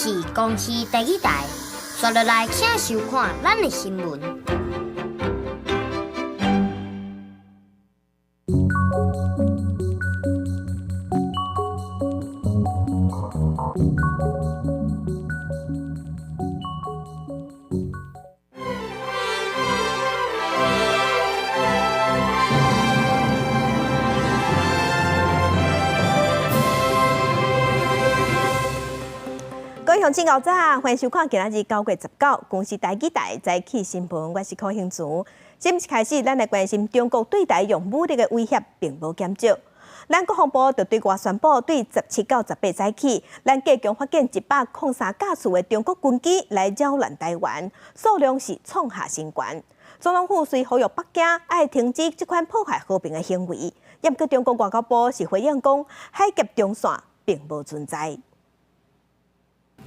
是公視第一台，刷落來請收看咱的新聞。各位鄉親牛早，歡迎收看今仔日9月19公視台語台早起新聞，我是柯興慈。新聞開始，咱來關心中國對台用武力的威脅並無減少。咱國防部就對外宣布，對17到18早起，咱加強發現103架次的中國軍機來擾亂台灣，數量是創下新高。總統府隨呼籲北京愛停止這款破壞和平的行為。毋過中國外交部是回應講，海峽中線並無存在。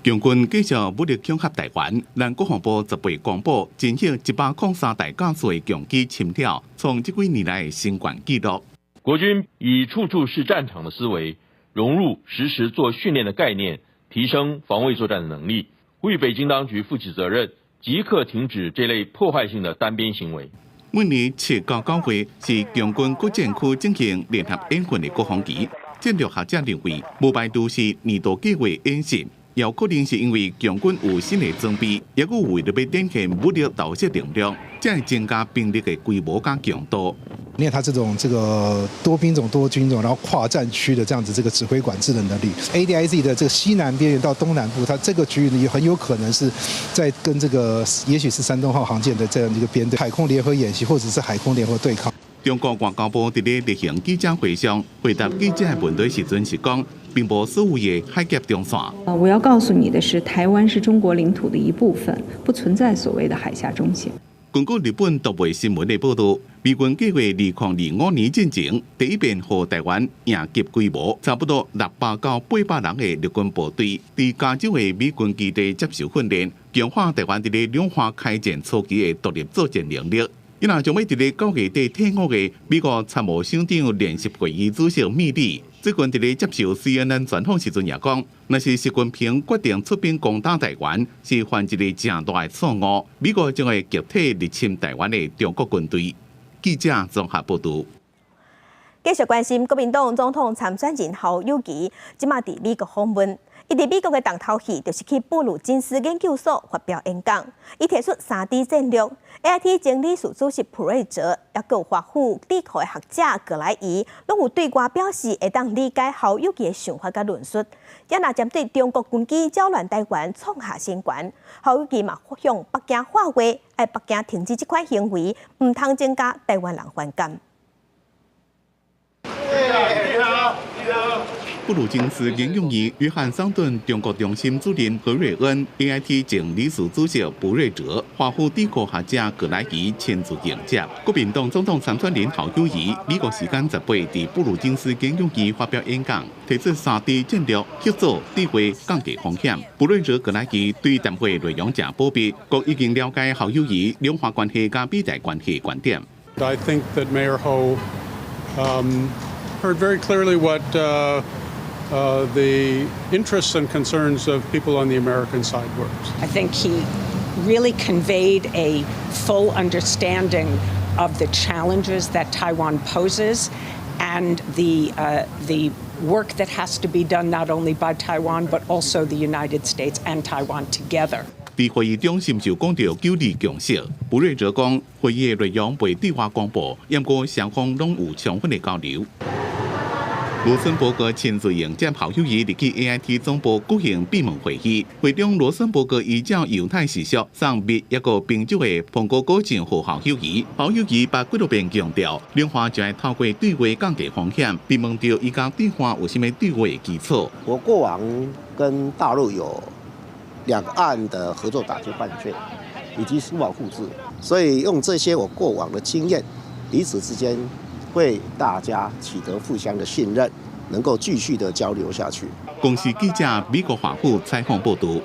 共軍繼續武力恐嚇台灣，咱國防部十八公布，偵測103台架次的共機侵擾，創這幾年來的新高紀錄。國軍以處處是戰場的思維，融入時時做訓練的概念，提升防衛作戰的能力，呼籲北京當局負起責任，即刻停止這類破壞性的單邊行為。每年7到9月是共軍各戰區進行聯合演訓的高峰期，戰略學者認為，無排除是年度計劃演習。有可能是因為共軍有新的裝備，抑閣為著欲展現武力投射能量，才會增加兵力的規模佮強度。因為他這種這個多兵種、多軍種，然後跨戰區的這樣子這個指揮管制的能力，ADIZ 的這個西南邊緣到東南部，它這個區域也很有可能是在跟這個，也許是山東號航艦的這樣一個編隊，海空聯合演習，或者是海空聯合對抗。中國外交部佇咧例行記者會上回答記者的問題時陣是講，並無所謂的海峽中線。我要告訴你的是，台灣是中國領土的一部分，不存在所謂的海峽中線。根據日本獨媒新聞的報道，美軍計劃2025年進前第一遍予台灣營級規模差不多600到800人的陸軍部隊，佇加州的美軍基地接受訓練，強化台灣佇咧兩岸開戰初期的獨立作戰能力。伊若將欲佇咧9月底退伍的美國參謀首長聯席會議主席米利，最近佇咧接受 CNN 專訪時陣也講，若是習近平決定出兵攻打台灣，是犯一个誠大的錯誤，美國將會擊退入侵台灣的中國軍隊。記者綜合報導。繼續關心國民黨總統參選人侯友宜，這馬佇美國訪問。伊佇美國的重頭戲，就是去布魯金斯研究所發表演講。伊提出三 D 戰略，AIT 前理事主席普瑞哲，抑閣有華府智庫的學者葛萊儀，攏有對外表示會當理解侯友宜的想法佮論述。也若針對中國軍機擾亂台灣創下新高，侯友宜嘛向北京喊話，愛北京停止這款行為，毋通增加台灣人反感。布魯金斯研究院約翰桑頓中國中心主任何瑞恩、AIT 前理事主席卜睿哲、華府智庫學者葛萊儀親自迎接。國民黨總統參選人侯友宜，美國時間18佇布魯金斯研究院發表演講，提出三 D 戰略，協助對話降低風險。卜睿哲、葛萊儀對談話內容誠保密，講已經了解侯友宜兩岸關係佮美台關係觀點。 I think that Mayor Ho heard very clearly what the interests and concerns of people on the American side were. I think he really conveyed a full understanding of the challenges that Taiwan poses and the work that has to be done not only by Taiwan but also the United States and Taiwan together. 佇會議中，是毋是有講著九二共識？卜睿哲講，會議的內容袂對外公布，毋過雙方攏有充分的交流。羅森伯格親自迎接侯友宜入去 AIT 總部舉行閉門會議。會中，羅森伯格依照猶太習俗送蜜抑閣冰酒的蘋果果醬予侯友宜。侯友宜捌幾落遍強調，兩岸就愛透過對話降低風險。被問著伊佮對岸有啥物對話的基礎？我過往跟大陸有兩岸的合作打擊犯罪，以及司法互助，所以用這些我過往的經驗，彼此之間會大家取得互相的信任，能夠繼續的交流下去。公視記者美國華府採訪報導。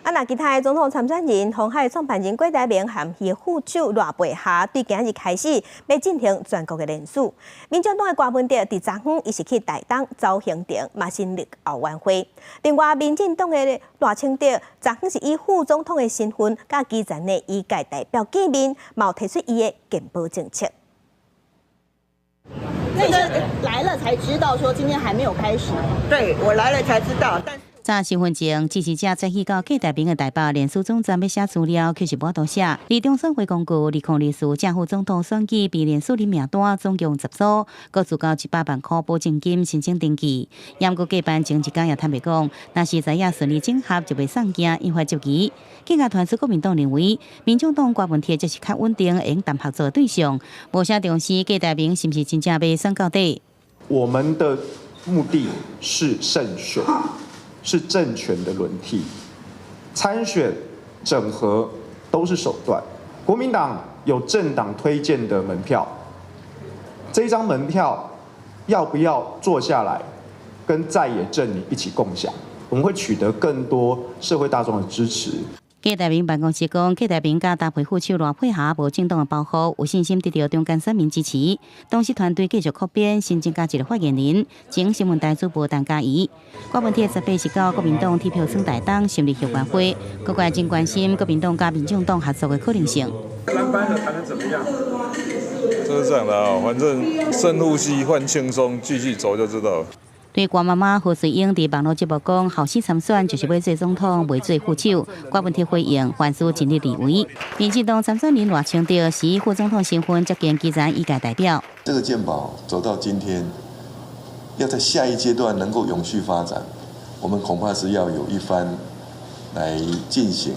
啊，若其他的總統參選人，鴻海創辦人郭台銘和伊副手賴佩霞，對今日開始欲進行全國的連署。民進黨的郭文哲佇昨昏，伊是去台東走行程，嘛成立後援會。另外，民進黨的賴清德昨昏是以副總統的身份，佮基層的醫界代表見面，嘛有提出伊的健保政策。那個來了才知道，說今天還沒有開始。對，我來了才知道，但早新聞前，支持者早起到郭台銘的台北連署總站欲寫資料，卻是無度寫。而中選會公告，2024正副總統選舉被連署人名單總共10組，閣自交100萬塊保證金申請登記。毋過過辦前一工也坦白講，若是知影順利整合，就袂送件，引發質疑。更加傳出國民黨認為，民眾黨郭文鐵才是較穩定、會用談合作的對象，無啥重視郭台銘是毋是真正欲選到底。我們的目的是勝選。是政權的輪替，參選、整合都是手段。國民黨有政黨推薦的門票，這張門票要不要坐下來跟在野陣營一起共享？我們會取得更多社會大眾的支持。郭台銘辦公室講，郭台銘佮搭配副手賴佩霞無政黨的包袱，有信心得到中間選民支持。當時團隊繼續擴編，新增加一個發言人，前新聞台主播陳嘉怡。郭文鐵18、19國民黨鐵票倉台東成立後援會，各界真關心國民黨佮民眾黨合作的可能性。藍白合談得怎麼樣？這是這樣的啊，反正深呼吸換輕鬆，繼續走就知道了。對郭媽媽何瑞英佇網路節目講，後生參選就是欲做總統，袂做副手。郭文鐵回應，凡事盡力而為。民進黨參選人賴清德是以副總統身份接見基層醫界代表。這個健保走到今天，要在下一階段能夠永續發展，我們恐怕是要有一番來進行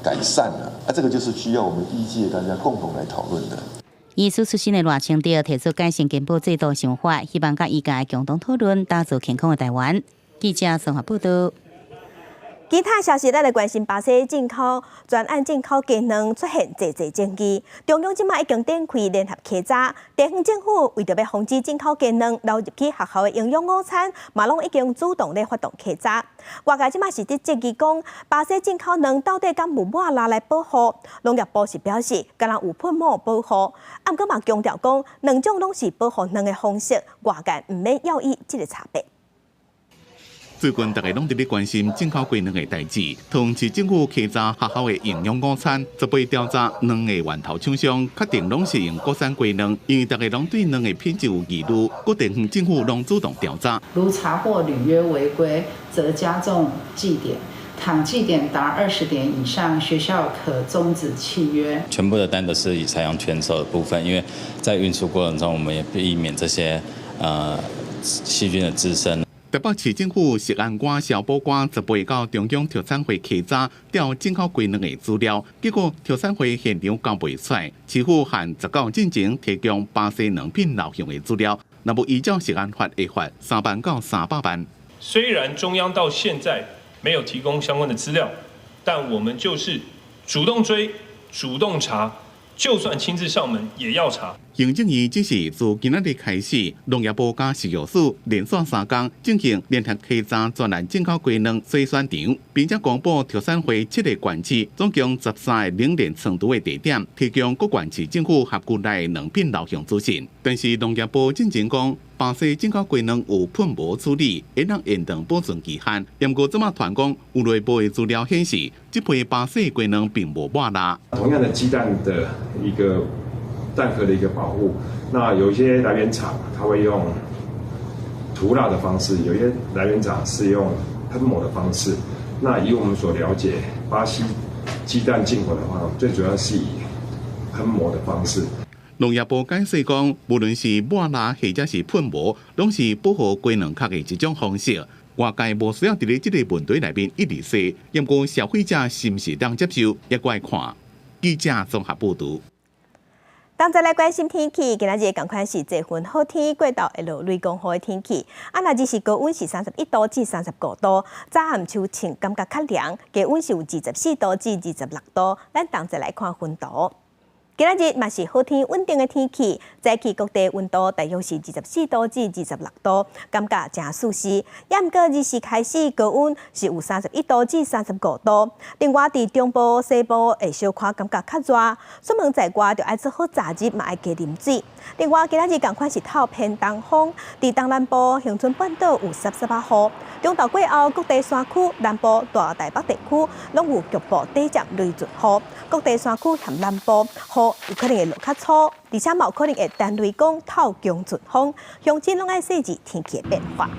改善了。啊，這個就是需要我們醫界大家共同來討論的。醫師出身的賴清德提出改善健保制度想法，希望佮醫界共同討論，打造健康的台灣。記者綜合報道。其他消息，咱來關心巴西進口專案進口雞卵出現濟濟爭議，中央這馬已經展開聯合稽查，地方政府為著欲防止進口雞卵流入去學校的營養午餐，嘛攏已經主動咧發動稽查。外界這馬是佇質疑講，巴西進口卵到底敢有抹蠟來保護？農業部是表示，敢若有噴膜保護，啊，毋過嘛強調講，兩種攏是保護卵的方式，外界毋免猶豫這個差別。最近大家攏佇咧關心進口雞卵的代誌，桃園市政府稽查學校的營養午餐，十八調查卵的源頭廠商，確定攏是用國產雞卵，因為大家攏對卵的品質有疑慮，各地方政府攏主動調查。如查獲履約違規，則加重記點；倘記點達20點以上，學校可終止契約。全部的單都是以採用全手的部分，因為在運輸過程中，我們也避免這些細菌的滋生。台北市政府食安官、消保官18到中央特產會稽查調進口雞卵的資料，結果特產會現場交袂出來，市府限19進前提供巴西卵品流向的資料，若無依照食安法會罰3萬到300萬。雖然中央到現在沒有提供相關的資料，但我們就是主動追、主動查，就算親自上門也要查。行政院只是自今仔日開始，農業部佮食藥署連續3工進行聯合稽查專案進口雞卵篩選場，並且公布特產會七個縣市總共13個冷鏈倉儲的地點，提供各縣市政府轄區內卵品流向資訊。但是農業部進前講，巴西進口雞卵有噴膜處理，會當延長保存期限。毋過這馬傳講有內部的資料顯示，這批巴西雞卵並無抹蠟。同樣的雞蛋的一個蛋殼的一個保護，那有一些來源廠它會用塗蠟的方式，有些來源廠是用噴膜的方式。那以我們所了解，巴西雞蛋進口的話，最主要是以噴膜的方式。農業部解釋講，無論是抹蠟或者是噴膜，攏是保護雞卵殼的一種方式。外界無需要佇咧這個問題內面一直說，毋過消費者是毋是當接受，也閣愛看。記者綜合報導。當再來關心天氣，今仔日仝款是濟雲好天，過晝會落雷公雨的天氣。啊，若日時高溫是31度至35度，早暗秋穿感覺較涼，低溫是有24度至26度。咱同齊來看雲圖。今仔日嘛是好天穩定的天氣，早起各地溫度大約是24度至26度，感覺誠舒適。也毋過日時開始高溫是有31度至35度。另外，佇中部、西部會小可感覺較熱，出門在外就愛做好雜日嘛愛加啉水。另外，今仔日仝款是透偏東風，佇東南部恆春半島有濕濕仔雨。中晝過後，各地山區、南部、大台北地區攏有局部短暫雷陣雨。各地山區和南部雨有可能會落較粗，而且嘛有可能會單雷公透強陣風，鄉親攏愛細緻天氣的變化。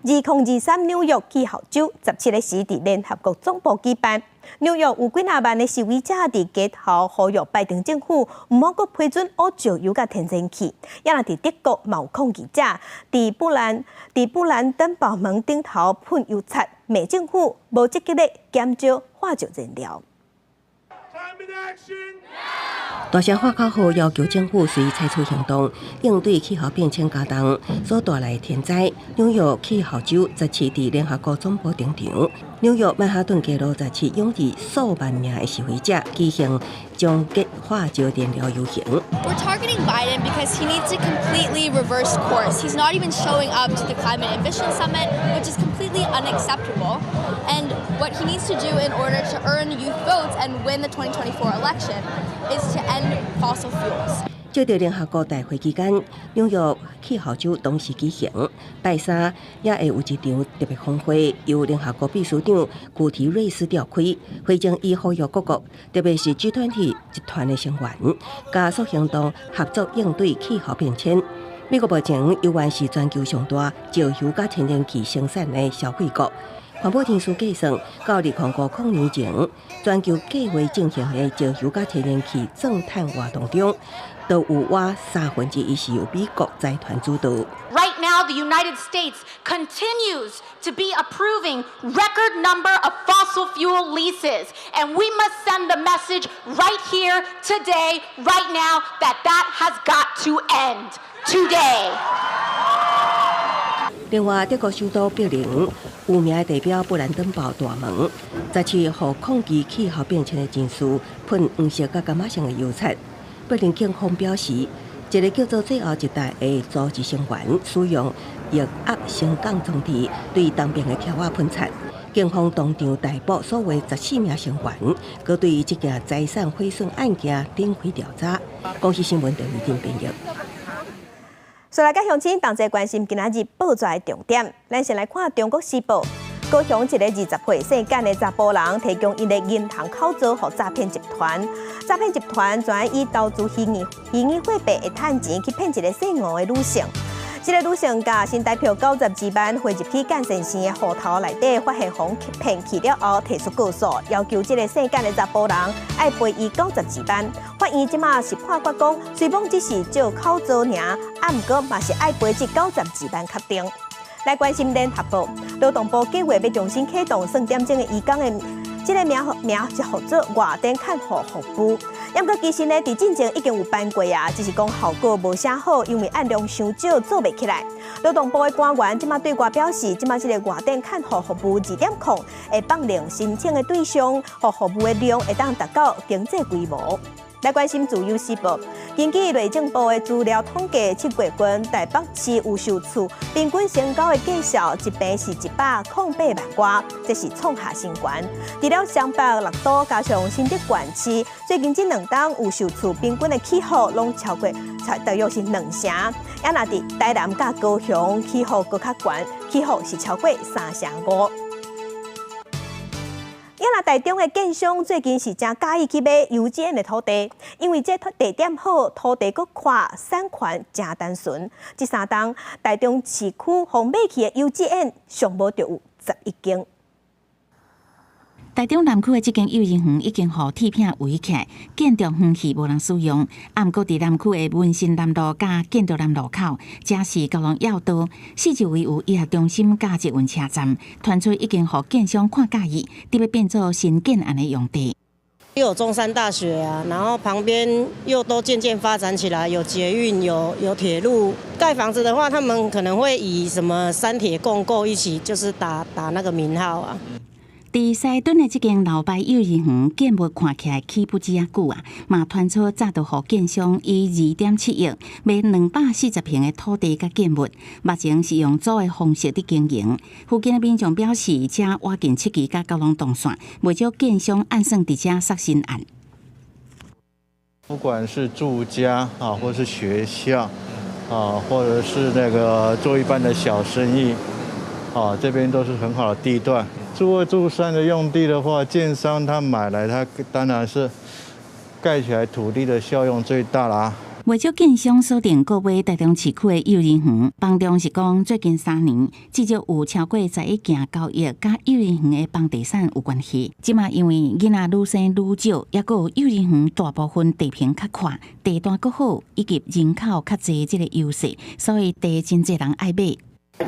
2023紐約氣候週17日時佇聯合國總部舉辦。紐約有幾若萬的示威者佇街頭呼籲拜登政府毋好閣批准烏石油佮天然氣。也若佇德國嘛有抗議者佇布蘭登堡門頂頭噴油漆，罵政府無積極咧減少化石燃料。大聲喊口號，要求政府隨採取行動，應對氣候變遷加重所帶來的天災。紐約氣候週17佇聯合國總部登場，紐約曼哈頓街路17湧入數萬名的示威者，舉行終結化石燃料遊行。 We're targeting Biden because he needs to completely reverse course. He's not even showing up to the Climate Ambition Summit, which is completely unacceptable. And what he needs to do in order to earn youth votes and win the 2024 election is to end fossil fuels. 這佇聯合國大會期間，紐約氣候週同時舉行。拜三也會有一場特別峰會，由聯合國秘書長古提瑞斯召開。會中伊呼籲各國，特別是 G20 集團的成員，加速行動，合作應對氣候變遷。美國目前猶原是全球上大石油佮天然氣生產的消費國。環保人士計算，到2050年前，全球計劃進行的石油佮天然氣鑽探活動中，都有倚1/3是由美國財團主導。 Right now, the United States continues to be approving record number of fossil fuel leases, and we must send the message right here, today, right now, that that has got to end today. 另外，德國首都柏林有名的地標布蘭登堡大門，17予抗議氣候變遷的人士噴黃色佮柑仔色的油漆。柏林警方表示，一个叫做最後一代的組織成員使用液壓升降裝置對東邊的柱仔噴漆。警方當場逮捕所有14名成員，閣對這件財產毀損案件展開調查。公視新聞鄧玉珍編譯。所來佮鄉親同齊關心今仔日報紙的重點，咱先來看《中國時報》。高雄一个20歲姓簡的查埔人，提供𪜶的銀行口座予詐騙集團，詐騙集團專以投資虛擬虛擬貨幣來趁錢去騙一个姓吳的女性。這个女性共新台票92萬匯入去簡先生的戶頭內底，發現予騙去了後，提出告訴，要求這个姓簡的查埔人愛賠伊92萬。法院這馬是判決講，雖罔只是借口座爾，啊，毋過嘛是愛賠這九十二萬確定。來關心聯合報，勞動部計劃欲重新啟動算點鐘的移工的這个名名是號做外電看護服務。毋過其實呢，佇進前已經有辦過啊，只是講效果無啥好，因為案量傷少，做袂起來。勞動部的官員這馬對外表示，這馬這个外電看護服務2.0會放量申請的對象，予服務的量會當達到經濟規模。來關心自由時報，根據內政部的資料統計，7月份台北市有售厝平均成交的價數，一坪是108萬外，這是創下新高。除了雙北、六都加上新竹縣市，最近這兩冬有售厝平均的起伏攏超過，大約是2成。也若佇台南佮高雄起伏閣較懸，起伏是超過3成5。也若台中的建商最近是誠佮意去買幼稚園的土地，因為這地點好，土地閣寬，產權誠單純。這三冬台中市區予買去的幼稚園上無就有11間。台中南區的這間幼兒園已經予鐵片圍起來，建築遠去無人使用。啊，毋過佇南區的文心南路佮建德南路口，這是交通要道，四周圍有醫學中心佮捷運車站，傳出已經予建商看佮意，得欲變做新建案的用地。又有中山大學啊，然後旁邊又都漸漸發展起來，有捷運，有鐵路。蓋房子的話，他們可能會以什麼三鐵共構一起，就是打打那個名號啊。佇西屯的這間老牌幼兒園建物看起來起不止仔久啊，嘛傳出早就予建商以2.7億買240坪的土地佮建物，目前是用租的方式佇經營。附近的民眾表示，遮倚近七期佮九龍東線，袂少建商暗算佇遮設新案。不管是住家啊，或是學校啊，或者是那個做一般的小生意啊，這邊都是很好的地段。住二住三的用地的話，建商他買來，他當然是蓋起來土地的效用最大啦。袂少建商鎖定購買臺中市區的幼兒園，房仲是講最近3年至少有超過11件交易，佮幼兒園的房地產有關係。這馬因為囡仔愈生愈少，抑閣有幼兒園大部分地坪較闊，地段閣好，以及人口較濟這個優勢，所以地真濟人愛買。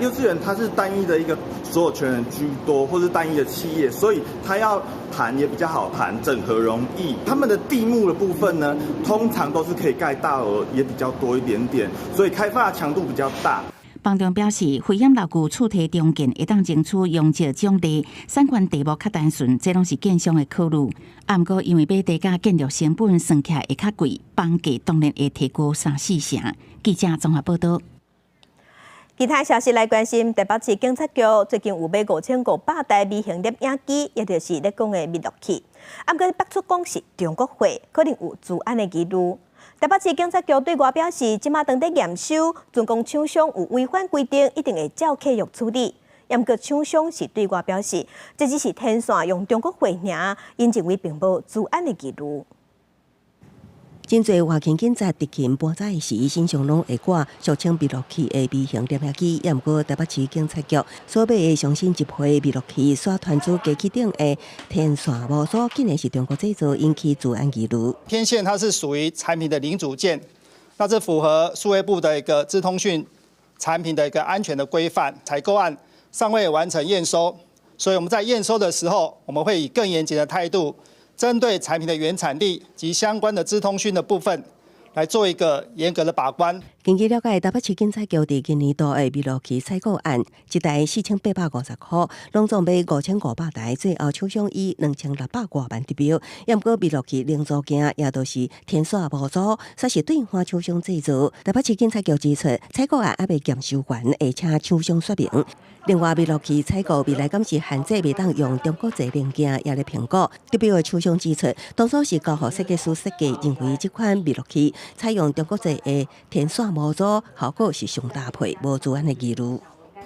幼稚園它是單一的一個所有權人居多，或是單一的企業，所以它要談也比較好談，整合容易。他們的地目的部分呢，通常都是可以蓋大樓，也比較多一點點，所以開發強度比較大。房仲表示，危險樓具厝體重建會當爭取容積獎勵，產權地目較單純，這攏是建商的考慮。啊，毋過因為買地佮建築成本算起來會較貴，房價當然會提高三四成。記者綜合報道。其他消息來關心，台北市警察局最近有買5500台微型攝影機，也就是咧講的密錄器。啊，毋過爆出講是中國貨，可能有資安的疑慮。台北市警察局對外表示，這馬當咧驗收，準講廠商有違反規定，一定會照契約處理。毋過廠商是對外表示，這只是天線用中國貨爾，𪜶認為並無資安的疑慮。真濟外勤警察執勤搬走時，身上攏會掛俗稱密錄器的微型攝影機。也毋過台北市警察局所買的上新一批密錄器，煞傳出機器頂的天線模組，竟然是中國製造，引起資安疑慮。天線它是屬於產品的零組件，那這符合數位部的一個資通訊產品的一個安全的規範。採購案尚未完成驗收，所以我們在驗收的時候，我們會以更嚴謹的態度。針對產品的原產地及相關的資通訊的部分，來做一個嚴格的把關。根據了解，台北市警察局佇今年度的密錄器採購案，一台4850塊，攏總買5500台，最後廠商以2600外萬得標。毋過密錄器零組件，也就是天線模組，煞是對岸廠商製造。台北市警察局指出，採購案猶未驗收完，會請廠商說明。另外，密錄器採購未來敢是限制袂當用中國製零件，也咧評估。得標的廠商指出，當初是交予設計師設計，認為這款密錄器採用中國製的天線模組，效果是上搭配，無資安的疑慮。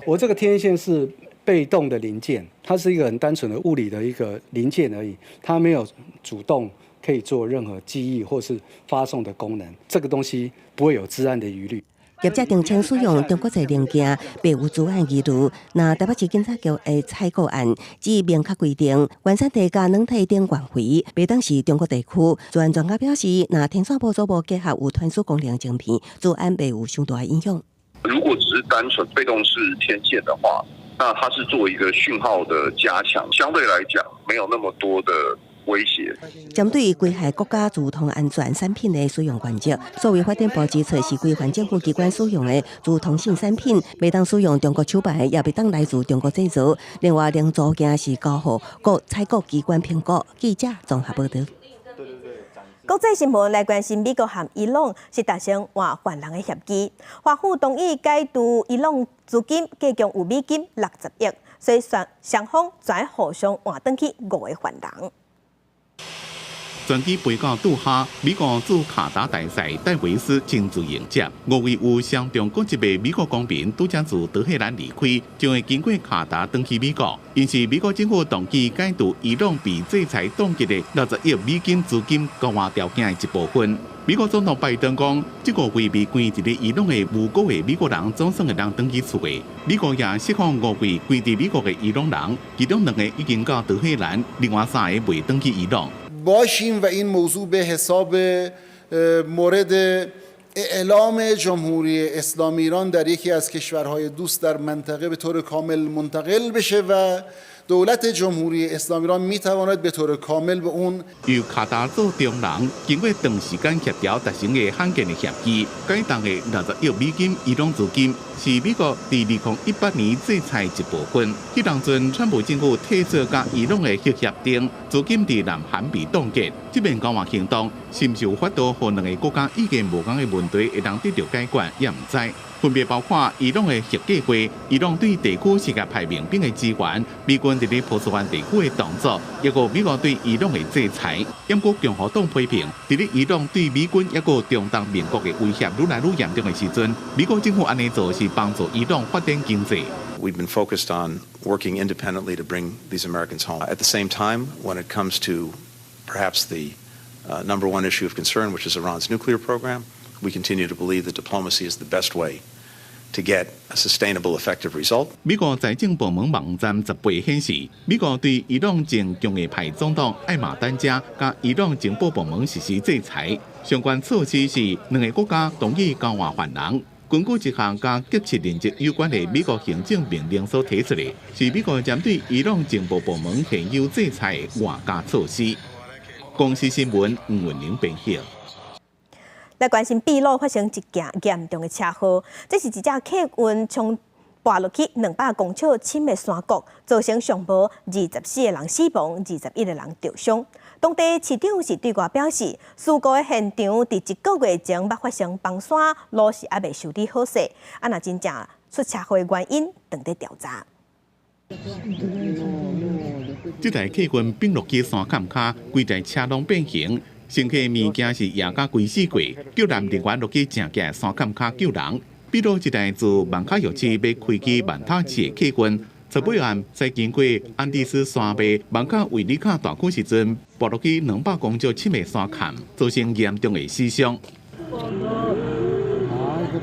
我這個天線是被動的零件，它是一個很單純的物理的一個零件而已，它沒有主動可以做任何記憶或是發送的功能，這個東西不會有資安的疑慮。業者澄清使用中國製零件，袂有資安疑慮。那台北市警察局的採購案只明確規定，原產地佮軟體頂關懷，袂當是中國地區。資安專家表示，若天線模組無結合有傳輸功能晶片，資安袂有傷大影響。如果只是單純被動式天線的話，那它是做一個訊號的加強，相對來講沒有那麼多的威脅。針對危害國家資通安全產品的使用原則，數位發展部指出，是規範政府機關使用的資通信產品，袂當使用中國廠牌，也袂當來自中國製造。另外，零組件是交予各採購機關評估。記者綜合報道。國際新聞來關心，美國和伊朗是達成換犯人的協議，華府同意解除伊朗資金，計共有美金60億，所以雙雙方轉互相換轉去五個犯人。專機飛到杜哈，美國駐卡達大使戴維斯親自迎接。五位有雙重國籍的美國公民，拄才自德黑蘭離開，將會經過卡達轉去美國。𪜶是美國政府同意解除伊朗被制裁凍結的60億美金資金交換條件的一部分。美國總統拜登講，這五位被關佇咧伊朗的無辜的美國人，總算會當轉去厝的。美國也釋放五位關佇美國的伊朗人，其中兩個已經到德黑蘭，另外三個未轉去伊朗。 باشیم و این موضوع به حساب مورد اعلام جمهوری اسلامی ایران در یکی از کشورهای دوست در منطقه به طور کامل منتقل بشه و دولت جمهوری اسلامی ایران میتواند به طور کامل به اون 由卡達做中人，經過長時間協調達成的罕見的協議，解凍的60億美金伊朗資金，是美國佇2018年制裁一部分。彼當陣，川普政府退出佮伊朗的核協定，資金佇南韓被凍結。這遍交換行動，是毋是有法度予兩个國家意見無仝的問題會當得著解決，也毋知。分別包括伊朗的核計劃、伊朗對地區世界派民兵的支援、美軍佇咧波斯灣地區的動作，抑閣美國對伊朗的制裁。毋過共和黨批評，佇咧伊朗對美軍抑閣中東盟國的威脅愈來愈嚴重的時陣，美國政府按呢做是幫助伊朗發展經濟。 We've been focused on working independently to bring these Americans home. At the same time, when it comes to perhaps the number one issue of concern, which is Iran's nuclear program, we continue to believe that diplomacy is the best way to get a sustainable, effective result. 美國財政部門網站18顯示，美國對伊朗前強硬派總統艾馬丹加佮伊朗情報部門實施制裁，相關措施是兩个國家同意交換犯人。根據一項佮劫持人質有關的美國行政命令所提出的，是美國針對伊朗情報部門現有制裁的外加措施。公視新聞吳文玲編譯。來關心秘魯發生一件嚴重的車禍，這是一隻客運衝跋落去200公尺深的山谷，造成上無24個人死亡，21個人著傷。當地市長是對外表示，事故的現場佇一個月前捌發生崩山，路是猶未修理好勢，啊，若真正出車禍的原因，正佇調查。這台客運崩落去山崁跤，規台車攏變形。乘客物件是壓甲規死過，救援人員落去正行山崁跤救人。比如一台自曼卡約市欲開去曼塔市的客運，18暗在經過安第斯山脈曼卡維里卡大區時陣，跋落去200公尺深的山崁，造成嚴重的死傷。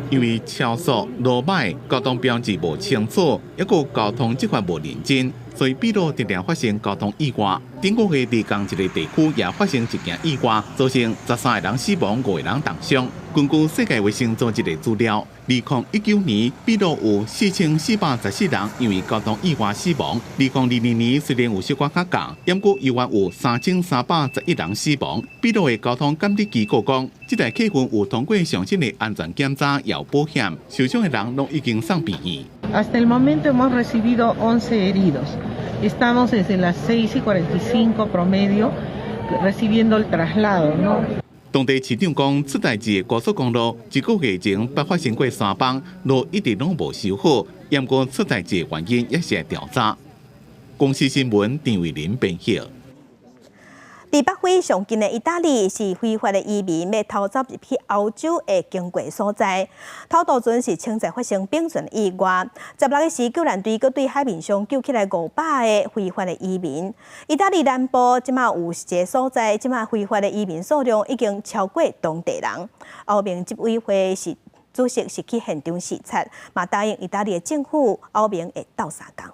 因為超速、路䆀、交通標誌無清楚，抑閣交通執法無認真，所以秘魯常常發生交通意外。頂個月佇仝一个地區也發生一件意外，造成13個人死亡、5個人重傷。根據世界衛生組織的資料，2019年秘魯有4414人因為交通意外死亡。2022年雖然有小可較降，毋過猶原有3311人死亡。秘魯的交通監理機構講，這台客運有通過上新的安全檢查，也有保險，受傷的人攏已經送病院。 Hasta el momento hemos recibido 11 heridos. Estamos desde las 6:45 promedio recibiendo el traslado, ¿no? 當地市長講，出代誌的高速公路一個月前捌發生過山崩，路一直攏無修好，毋過出代誌的原因也是佇調查。公視新聞陳慧琳編譯。佇北非上近的意大利是非法的移民欲偷走入去歐洲的經過所在。偷渡船是清早發生崩船意外，16日時救援隊閣對海面上救起來500個非法的移民。意大利南部這馬有一个所在，這馬非法的移民數量已經超過當地人。歐盟執委會是主席是去現場視察，嘛答應意大利的政府，歐盟會鬥相共。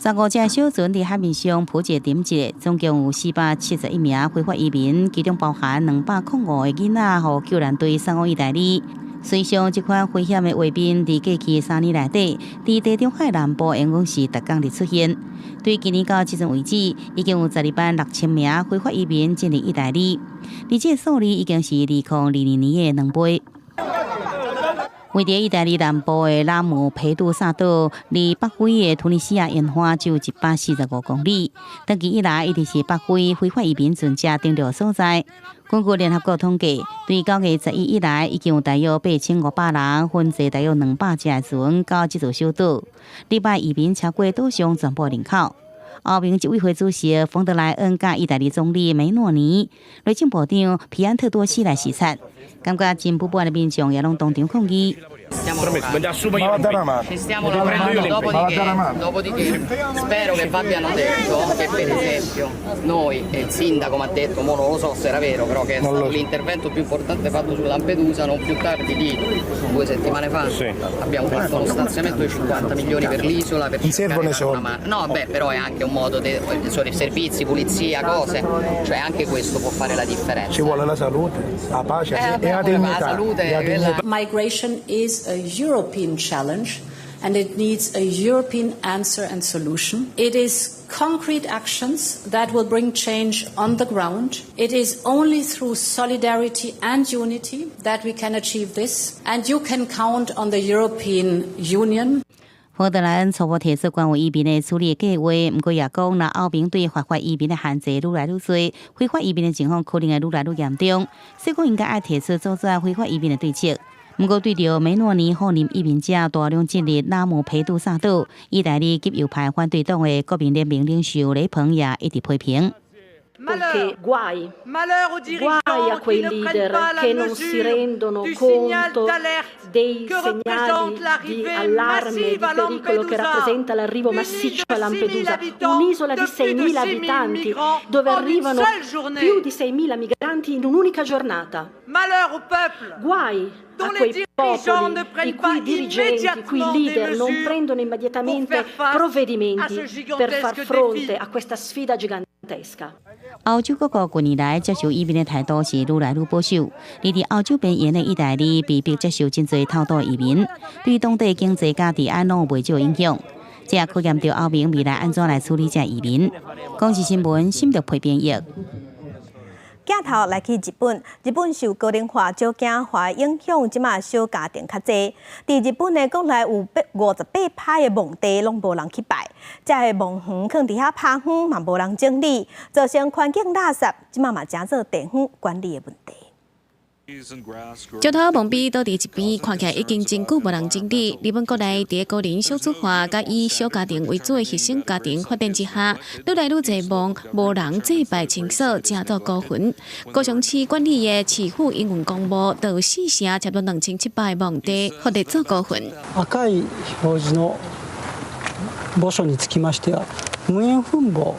15隻小船佇海面上浮一沉一，總共有471名非法移民，其中包含205個囡仔，予救援隊送往意大利。隨上這款危險的畫面，佇過去3年內底，佇地中海南部沿岸是逐工佇出現。對今年到這陣為止，已經有12萬6千名非法移民進入意大利，而這個數字已經是2022年的2倍。位佇意大利南部的拉姆佩杜薩島，離北非的突尼西亞沿岸只有145公里。長期以來，一直是北非非法移民船隻登陸所在。根據聯合國統計，對9月11以來，已經有大約8500人，分坐大約200隻船到這座小島。禮拜移民超過島上全部人口。歐盟執委會主席馮德萊恩佮意大利總理梅諾尼、內政部長皮安特多西來視察，感覺真不滿的民眾也攏當場抗議。 Stiamo lavorando, dopodiché spero che v'abbiano detto che per esempio noi e il sindaco mi ha detto, mo non lo so se era vero, però che è stato l'intervento più importante fatto su Lampedusa non più tardi di 2 settimane fa. Abbiamo fatto uno stanziamento di 50 milioni per l'isola per cercare di dare una mano. No, beh, però è anche un modo di sono i servizi, pulizia, cose, cioè anche questo può fare la differenza. Ci vuole la salute, la pace e la vabbè, la dignità. Salute, La quella- dignità. Migration is a European challenge. And it needs a European answer and solution. It is concrete actions that will bring change on the ground. It is only through solidarity and unity that we can achieve this. And you can count on the European Union. 馮德萊恩初步提出關於移民的處理計劃，毋過也講，若歐盟對非法移民的限制愈來愈濟，非法移民的情況可能會愈來愈嚴重，所以講應該愛提出阻止非法移民的對策。毋過對著梅洛尼放任移民者大量進入拉姆佩杜薩島，意大利極右派反對黨的國民聯盟領袖雷鵬也一直批評。 Perché guai, guai a quei leader che non si rendono conto dei segnali di allarme, di pericolo che rappresenta l'arrivo massiccio a Lampedusa, un'isola di 6.000 abitanti dove arrivano più di 6.000 migranti in un'unica giornata. Guai a quei popoli i cui dirigenti, i cui leader non prendono immediatamente provvedimenti per far fronte a questa sfida gigantesca. 歐洲各國近年來接受移民的態度是愈來愈保守，而佇歐洲邊緣的意大利被迫接受真濟偷渡移民，對當地經濟佮治安攏有袂少影響。這也考驗著歐盟未來按怎來處理這移民。公視新聞，新竹配編譯。鏡頭來去日本，日本受高齡化、少子化影響，這馬小家庭較濟。佇日本的國內有58%的墓地攏無人去拜，這个墓園囥佇遐拋荒嘛無人整理，造成環境垃圾，這馬嘛成做地方管理的問題。石頭墓碑倒佇一邊，看起來已經真久無人整理。日本國內佇高齡少子化、佮以小家庭為主的核心家庭發展之下，愈來愈濟墓無人祭拜清掃，成做孤墳。高雄市管理的市府營運公墓，就有四成差不多2700個墓地，予列做孤墳。赤い表示の墓所につきましては、無縁墳墓。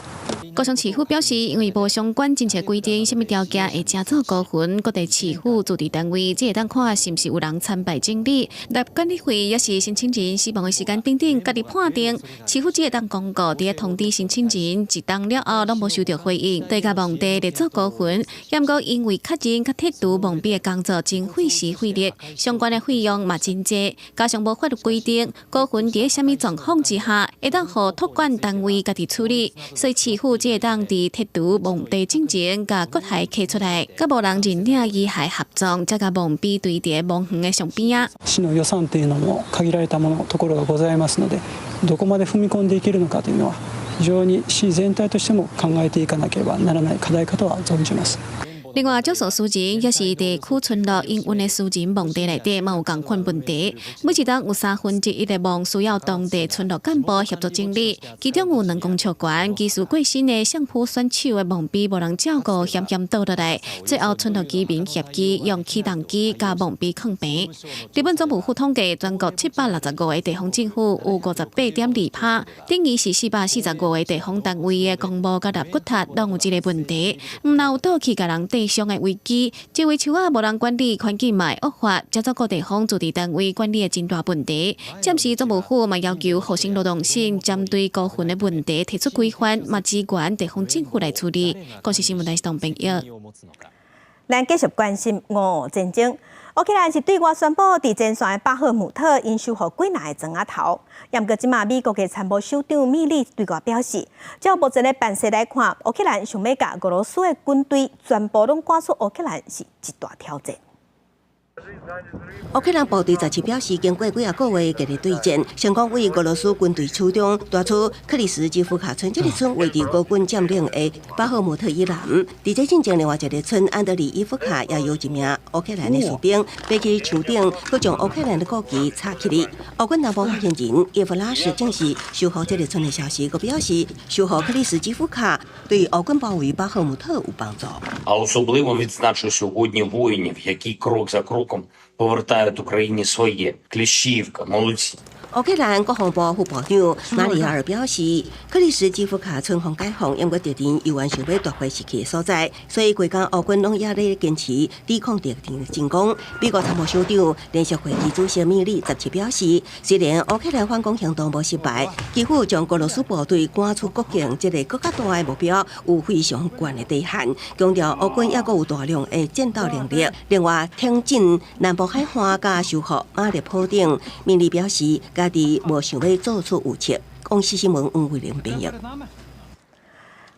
高雄市府表示，因為無相關政策規定，啥物條件會成做孤墳，各地市府自治單位只會當看是毋是有人參拜整理，納管理費，抑是申請人死亡的時間等等，家己判定。市府只會當公告，佇咧通知申請人一冬了後，攏無收著回應，就共墓地列做孤墳。毋過因為確認佮剔除墓碑的工作真費時費力，相關的費用嘛真濟，加上無法律規定，孤墳佇咧啥物狀況之下，會當予託管單位家己處理，所以市府只會當佇剔除墓地進前，共骨骸揢出來，佮無人認領遺骸合葬，才共墓碑堆佇墓園的上邊仔。市の予算というのも限られたものところがございますので、どこまで踏み込んでいけるのかというのは、非常に市全体としても考えていかなければならない課題かとは存じます。另外，少數私人抑是地區村落營運的私人墓地內底，嘛有仝款問題。每一冬有1/3的墓需要當地村落幹部協助整理，其中有2公尺懸、技師過身的相撲選手的墓碑無人照顧，險險倒落來。最後村落居民協議用起重機共墓碑囥平。日本總務府統計，全國765個地方政府有58.2%，等於是445個地方單位的公墓佮納骨塔，攏有這个問題。毋但有倒去共人地上的危機，這位樹仔無人管理，環境嘛會惡化，這做各地方自治單位管理的真大問題。暫時總務府嘛要求厚生勞動省針對孤墳的問題提出規範，嘛支援地方政府來處理。公視新聞台是董編譯。咱繼續關心俄烏戰爭。烏克蘭是對外宣布，佇前線的巴赫姆特𪜶收復幾若个庄仔頭。毋過，這馬美國的參謀首長米利對外表示，照目前的盤勢來看，烏克蘭想欲共俄羅斯的軍隊全部攏趕出烏克蘭是一大挑戰。烏克蘭部隊17表示，經過幾仔個月激烈對戰，成功對俄羅斯軍隊手中奪取克里斯基夫卡村這个村位佇俄軍佔領的巴赫姆特以南。佇這進前另外一个村安德里伊夫卡也有一名烏克蘭的士兵爬去樹頂，閣將烏克蘭的國旗插起來。烏軍南部發言人葉夫拉什證實收復這个村的消息，閣表示收復克里斯基夫卡對烏軍包圍巴赫姆特有幫助。 А особливо відзначу сьогодні воїнів, які крок за кроком повертають Україні своє. Кліщіївка, молодці. 烏克蘭國防部副部長馬里亞爾表示，克里斯基夫卡村予解放，毋過敵人猶原想欲奪回失去的所在，所以規工烏軍攏猶咧堅持抵抗敵人的進攻。美國參謀首長聯席會議主席米利17表示，雖然烏克蘭反攻行動無失敗，基輔將俄羅斯部隊趕出國境，這个閣較大的目標有非常懸的底線，強調烏軍猶閣有大量的戰鬥能力。另外，挺進南部海岸佮收復馬列普等，米利表示，家己無想欲做出預測。公視新聞黃慧玲編譯。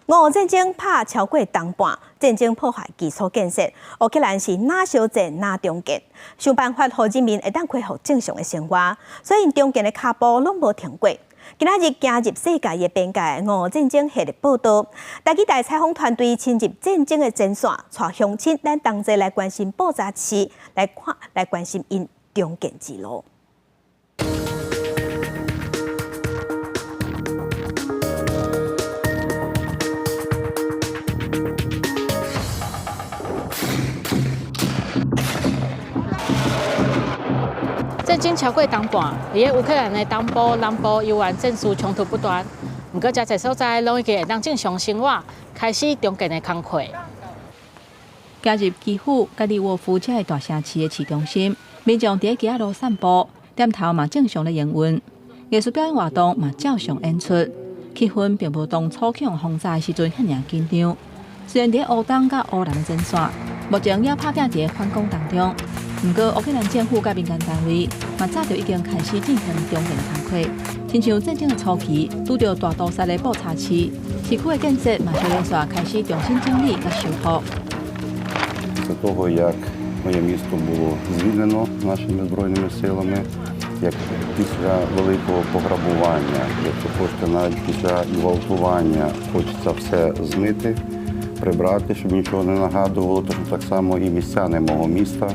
俄烏戰爭拍超過冬半，戰爭破壞基礎建設，烏克蘭是若相戰若重建，想辦法予人民會當恢復正常的生活，所以重建的跤步攏無停過。今仔日行入世界的邊界，俄烏戰爭系列報導，台語台採訪團隊深入戰爭的前線，帶鄉親咱同齊來關心布查市，來看來關心𪜶重建之路。戰爭超過冬半，佇个烏克蘭的東部、南部猶原戰事衝突不斷。毋過，遮濟所在攏已經會當正常生活，開始重建的工課。行入基輔、佮利沃夫遮个大城市的市中心，民眾佇咧街仔路散步，店頭嘛正常咧營運，藝術表演活動嘛照常演出，氣氛並無當初去予轟炸的時陣遐爾緊張。雖然佇咧烏東佮烏南的前線，目前猶拍拚佇咧反攻當中。毋過，烏克蘭政府佮民間單位嘛早就已經開始進行重建工課。親像戰爭的初期，拄著大屠殺的布查市，市區的建設嘛小連續開始重新整理佮修復。 Після того, як моє місто було звільнено нашими збройними силами, як після великого пограбування, якщо хочете, навіть після ґвалтування, хочеться все змити, прибрати, щоб нічого не нагадувало, тому так само і містяни мого міста.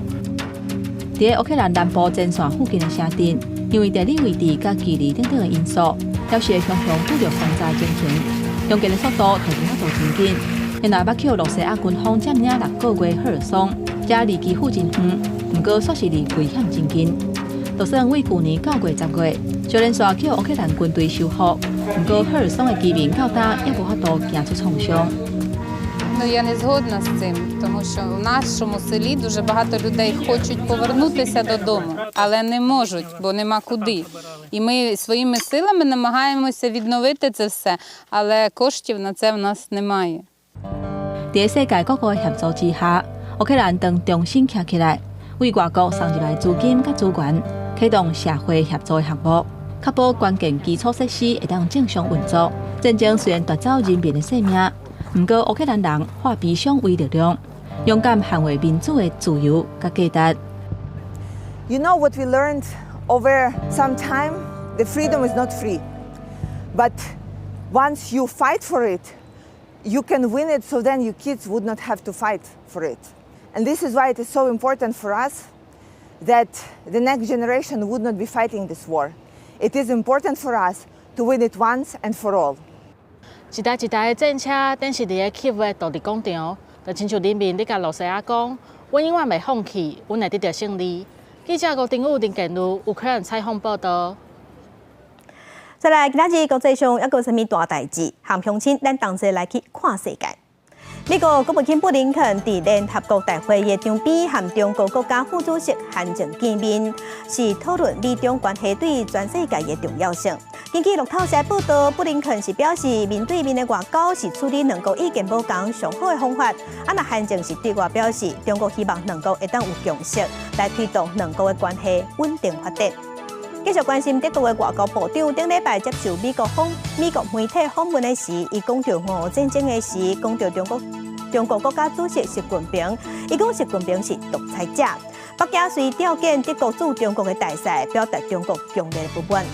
佇烏克蘭南部前線附近的城鎮，因為地理位置佮距離等等的因素，猶是會常常拄著轟炸情形，重建的速度就無法度真緊。原來捌予羅西亞軍方佔領6個月赫爾松，遮離基輔真遠，毋過煞是離危險真近。就算為舊年9月10月，小連續予烏克蘭軍隊收復，毋過赫爾松的居民到今猶無法度行出創傷。 Ну, я не згодна з цим, тому що в нашому селі дуже багато людей хочуть повернутися додому, але не можуть, бо нема куди. І ми своїми силами намагаємося відновити це все, але коштів на це в нас немає. 佇世界各國的協助之下，烏克蘭當重新徛起來，為外國送入來資金佮資源，啟動社會協助的項目，確保關鍵基礎設施會當正常運作。戰爭雖然奪走人民的性命，毋過烏克蘭人化悲傷為力量，勇敢捍衛民主的自由佮價值。 You know what we learned over some time? The freedom is not free, but once you fight for it, you can win it. So then your kids would not have to fight for it. And this is why it is so important for us that the next generation would not be fighting this war. It is important for us to win it once and for all. 一台一台的戰車，展示佇个基輔的獨立廣場，就親像人民咧共羅西亞講：阮永遠袂放棄，阮會得著勝利。記者吳定宇、林建如，烏克蘭採訪報導。再來，今仔日國際上猶閣有啥物大代誌？和鄉親，咱同齊來去看世界。美國國務卿布林肯佇聯合國大會的場邊，和中國國家副主席韓正見面，是討論美中關係對全世界的重要性。根據路透社報導，布林肯是表示，面對面的外交是處理兩國意見無仝上好的方法。啊，若韓正是對外表示，中國希望兩國會當有共識，來推動兩國的關係穩定發展。繼續關心德國的外交部長頂禮拜接受美國媒體訪問的時，伊講著俄烏戰爭的時，講著中國國家主席習近平，伊講習近平是獨裁者。北京隨調遣德國駐中國的大使，表達中國強烈的不滿。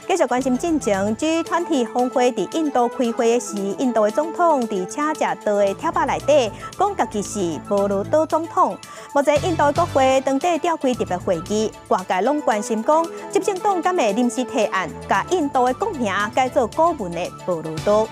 繼續關心進前 G20 峰會佇印度開會的時，印度的總統佇請食桌的帖仔內底講家己是婆羅多總統。目前印度的國會當地召開特別會議，外界攏關心講，執政黨敢會臨時提案，共印度的國名改做古文的婆羅多。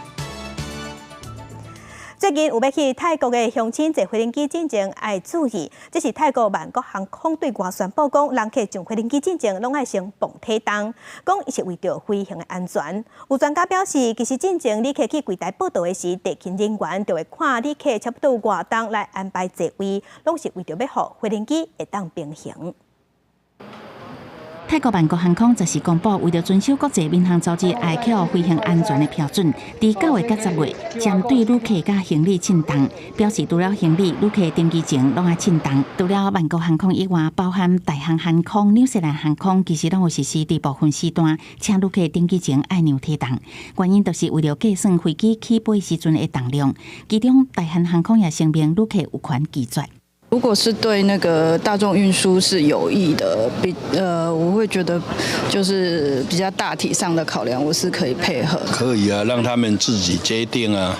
最近有欲去泰國的鄉親坐飛機進前愛注意，這是泰國曼谷航空對外宣布講，人客上飛機進前攏愛先磅體重，講是為著飛行的安全。有專家表示，其實進前旅客去櫃台報到的時，地勤人員就會看旅客差不多有偌重來安排座位，攏是為著欲予飛機會當平衡。泰國曼谷航空十四公布，為著遵守國際民航組織愛國飛行安全的標準，佇9月佮10月，針對旅客佮行李稱重，表示除了行李，旅客登機前攏愛稱重。除了曼谷航空以外，包含大韓航空、紐西蘭航空，其實攏有實施佇部分時段，請旅客登機前愛量體重。原因就是為著計算飛機起飛時陣的重量。其中，大韓航空也聲明，旅客有權拒絕。如果是對那個大眾運輸是有益的，我會覺得就是比較大體上的考量，我是可以配合。可以啊，讓他們自己決定啊，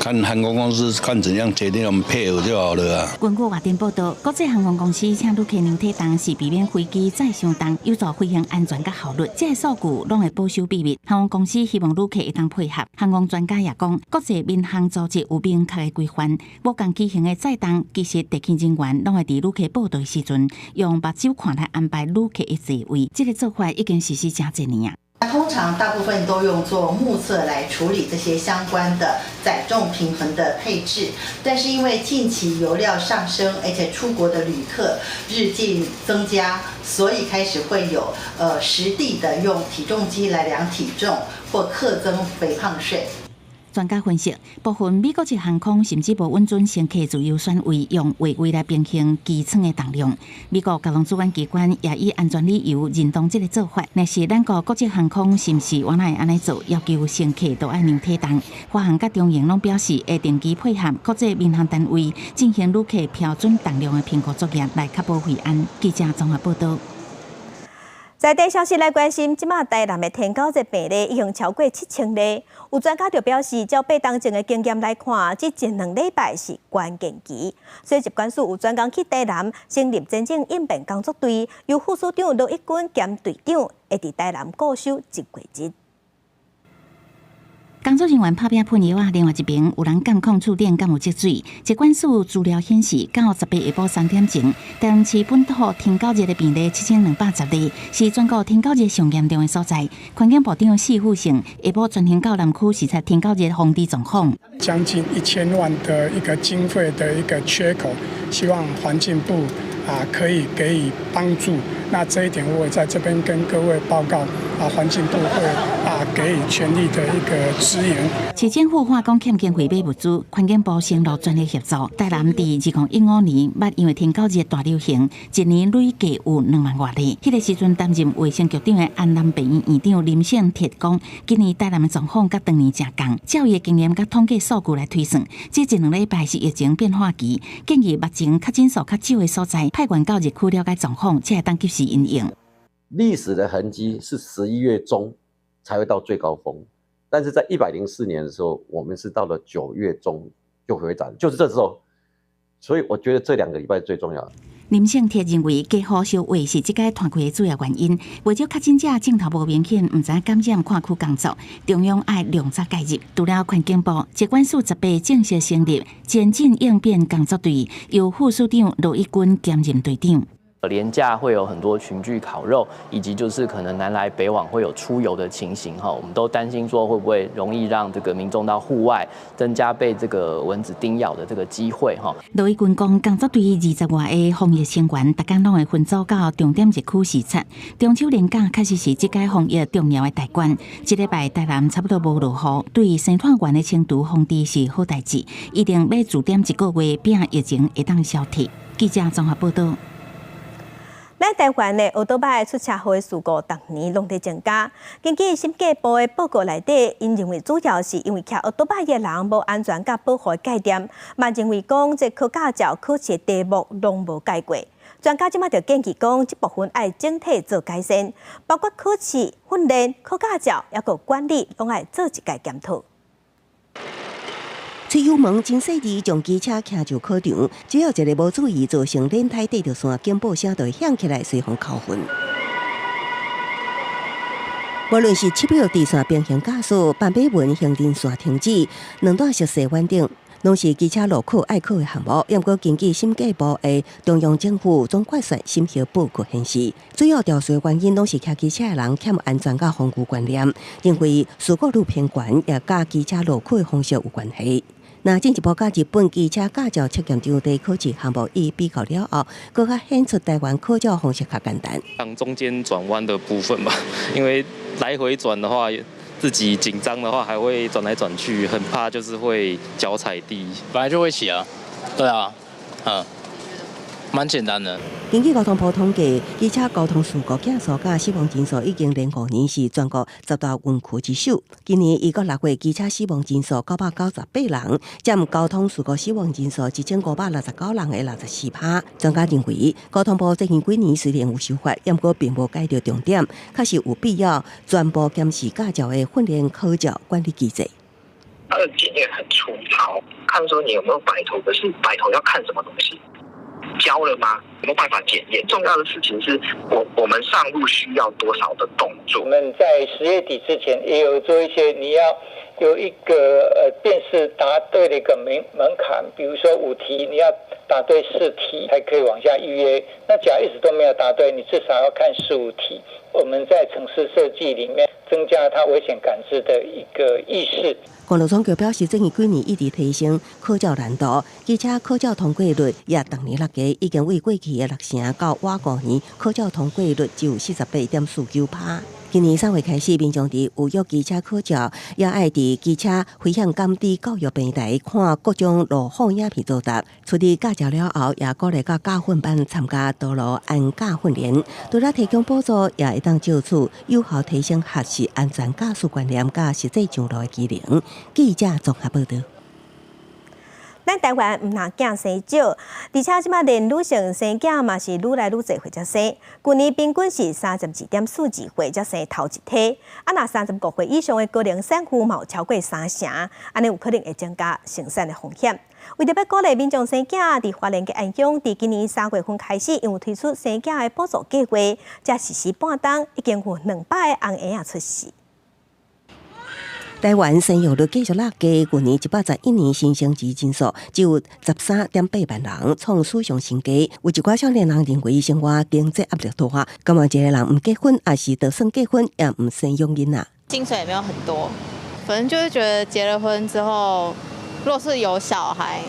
看航空公司看怎樣決定，我們配合就好了啊。根據外電報道，國際航空公司請旅客量體重是避免飛機載傷重，有助飛行安全佮效率。這个數據攏會保守秘密。航空公司希望旅客會當配合。航空專家也講，國際民航組織有明確的規範，無仝機型的載重其實地勤人員攏會佇旅客報到時陣，用目睭看來安排旅客的座位。這个做法已經實施誠濟年啊。通常大部分都用做目測來處理這些相關的載重平衡的配置，但是因為近期油料上升，而且出國的旅客日漸增加，所以開始會有實地的用體重機來量體重或課徵肥胖稅。專家分析，部分美國籍航空甚至無允准乘客自由選位，用座位來平衡機艙的重量。美國交通主管機關也以安全理由認同這个做法。若是咱國國際航空是毋是原來按呢做，要求乘客都愛量體重？華航佮長榮攏表示會定期配合國際民航單位進行旅客標準重量的評估作業，來確保飛安。記者綜合報道。在地消息來關心，這馬台南的天狗熱病例已經超過7000例。有專家就表示，照8冬前的經驗來看，這一兩禮拜是關鍵期。所以疾管署有專工去台南成立前進應變工作隊，由副署長羅一鈞兼隊長，會佇台南固守一月日。工作人員拍拚噴藥仔，另外一邊有人監控厝頂敢有積水。疾管署資料顯示，到18下晡3點鐘，台南市本土天狗熱的病例7210例，是全國天狗熱上嚴重的所在。環境部長史富盛下晡專程到南區視察天狗熱防治狀況。將近1000萬的一個經費的一個缺口，希望環境部可以給予幫助。那這一點我也在這邊跟各位報告，環境部會給予全力的一個支援。市政府話講欠經費買物資，環境部承諾全力協助。台南佇2015年，捌因為天狗熱大流行，一年累計有2萬外例。彼个時陣擔任衛生局長的安南病院院長林勝鐵講，今年台南的狀況佮當年誠仝。照伊的經驗佮統計數據來推算，這一兩禮拜是疫情變化期，建議目前確診數較少的所在，派員到熱區了解狀況，才會當及時因應。歷史的痕跡是11月中才會到最高峰，但是在104年的時候，我們是到了9月中就回漲，就是這時候，所以我覺得這兩個禮拜最重要。林勝鐵認為，家戶相話是這擺傳開的主要原因。袂少確診者症頭無明顯，毋知感染跨區工作，中央愛量早介入。除了環境部，疾管署18正式成立前進應變工作隊，由副署長羅一鈞兼任隊長。連假會有很多群聚烤肉，以及就是可能南來北往會有出遊的情形哈，我們都擔心說會不會容易讓這個民眾到戶外增加被這個蚊子叮咬的這個機會哈。羅一鈞講，工作隊20外个防疫成員，逐工攏會分組到重點熱區視察。中秋連假確實是這屆防疫重要的大關。這禮拜台南差不多無落雨，對生態園的清除防治是好代誌，一定欲駐點一個月，拚疫情會當消退。記者綜合報道。咱台灣的歐多擺出車禍的事故，逐年攏佇增加。根據審計部的報告內底，𪜶認為主要是因為騎歐多擺的人無安全佮保護概念，嘛認為講這考駕照考試題目攏無改過。專家這馬就建議講，這部分愛整體做改善，包括考試、訓練、考駕照，抑閣管理，攏愛做一擺檢討。吹油門真細膩，將機車騎入考場，只要一个無注意，造成輪胎硩著線，警報聲就會響起來，隨予扣分。無論是7秒直線平行駕駛、斑馬紋行人線停止、兩段式細彎等，攏是機車路考愛考的項目。毋過根據審計部的中央政府總決算審核報告顯示，主要肇事原因攏是騎機車的人欠安全佮防具觀念，認為事故率偏懸，也佮機車路考的方式有關係。若進一步佮日本機車駕照測驗場地考試項目伊比較了後，閣較顯出台灣考照方式較簡單。像中間轉彎的部分吧，因為來回轉的話，自己緊張的話還會轉來轉去，很怕就是會腳踩地。本來就會騎啊，對啊，嗯，蠻簡單的。根據交通部統計，機車交通事故件數佮死亡人數已經連5年是全國10大園區之首。今年一到6月，機車死亡人數998人，佔交通事故死亡人數1569人的64%。專家認為，交通部最近幾年雖然有修法，毋過並無解著重點，確實有必要全部檢視駕照的訓練考照管理機制。它的檢驗很粗糙，看說你有沒有擺頭，可是擺頭要看什麼東西？教了嗎？有沒有辦法檢驗？重要的事情是我們上路需要多少的動作？我們在10月底之前也有做一些，你要有一個辨識答對的一個門檻，比如說5題，你要答對4題才可以往下預約。那假如一直都沒有答對，你至少要看15題。我們在城市設計裡面增加它危險感知的一個意識。公路總局表示，最近幾年一直提升考照難度，機車考照通過率也逐年落低，已經為過去的6成到倚5年考照通過率只有48.49%。今年3月開始，民眾佇預約機車考照，也愛佇機車危險感知教育平台看各種路況影片作答。出理駕照了後，也鼓勵到駕訓班參加道路安駕訓練。除了提供補助，也會當借此有效提升學習安全駕駛觀念佮實際上路的技能。記者綜合報導。咱台灣毋但囝生少，而且這馬連女性生囝嘛是愈來愈濟歲才生。舊年平均是32.42歲才生頭一胎，啊，若35歲以上的高齡產婦嘛有超過3成，按呢有可能會增加生產的風險。為著欲鼓勵民眾生囝，佇花蓮吉安鄉，佇今年3月份開始，𪜶有推出生囝的補助計劃，才實施半冬，已經有200個紅嬰仔出世。台灣生育率繼續落低，舊年111年新生兒人數只有13.8萬人，創史上新低。有一寡少年人認為生活經濟壓力大，感覺一个人毋結婚，抑是就算結婚也毋生養囡仔。薪水也沒有很多，反正就是覺得結了婚之後，若是有小孩，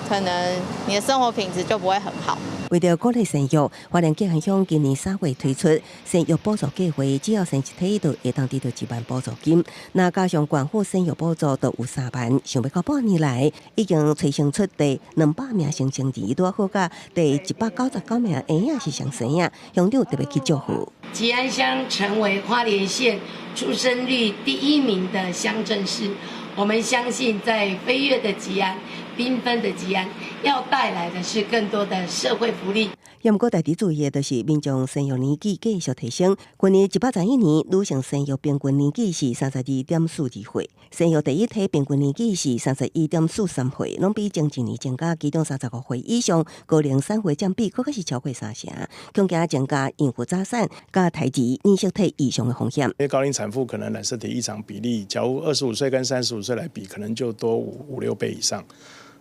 可能你的生活品質就不會很好。為著鼓勵生育，花蓮吉安鄉今年3月推出生育補助計劃，只要生一胎就會當得到1萬補助金。若加上縣府生育補助，就有3萬。想欲到半年來，已經催生出第200名新生兒，拄好佮第199名嬰仔是上生仔，鄉長特別去祝賀。吉安鄉成為花蓮縣出生率第一名的鄉鎮市，我們相信在飛躍的吉安、繽紛的吉安，要帶來的是更多的社會福利。也毋過，值得注意的就是民眾生育年紀繼續提升。去年111年，女性生育平均年紀是32.42歲，生育第一胎平均年紀是31.43歲，攏比前一年增加。其中35歲以上高齡產婦佔比，閣較是超過3成，恐驚增加孕婦早產佮胎兒染色體異常的風險。因為高齡產婦可能染色體異常比例，假如25歲跟35歲來比，可能就多5、6倍以上。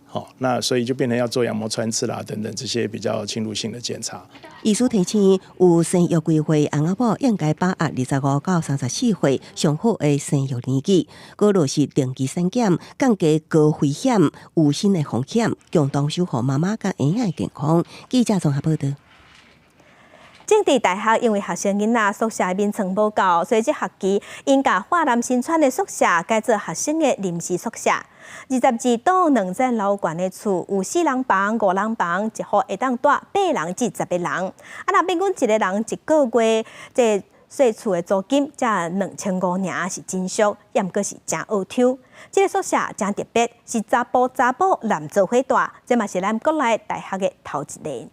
好，那所以就變成要做羊膜穿刺啦，等等這些比較侵入性的檢查。醫師提醒，有生育規劃翁仔某應該把握25到34歲上好的生育年紀，閣落實定期產檢，降低高危險妊娠的風險，共同守護媽媽佮嬰仔的健康。記者綜合報導。政治大學因為學生囡仔宿舍眠床無夠，所以這學期𪜶共華南新村的宿舍改做學生的臨時宿舍。22棟兩層樓懸的厝，有四人房、五人房，一戶會當住八人至10個人。啊，若平均一個人一個月，這稅厝的租金才2500爾，是真俗，也毋過是誠僫抽。這个宿舍誠特別，是查埔查某男做伙住，這嘛是咱國內大學的頭一个。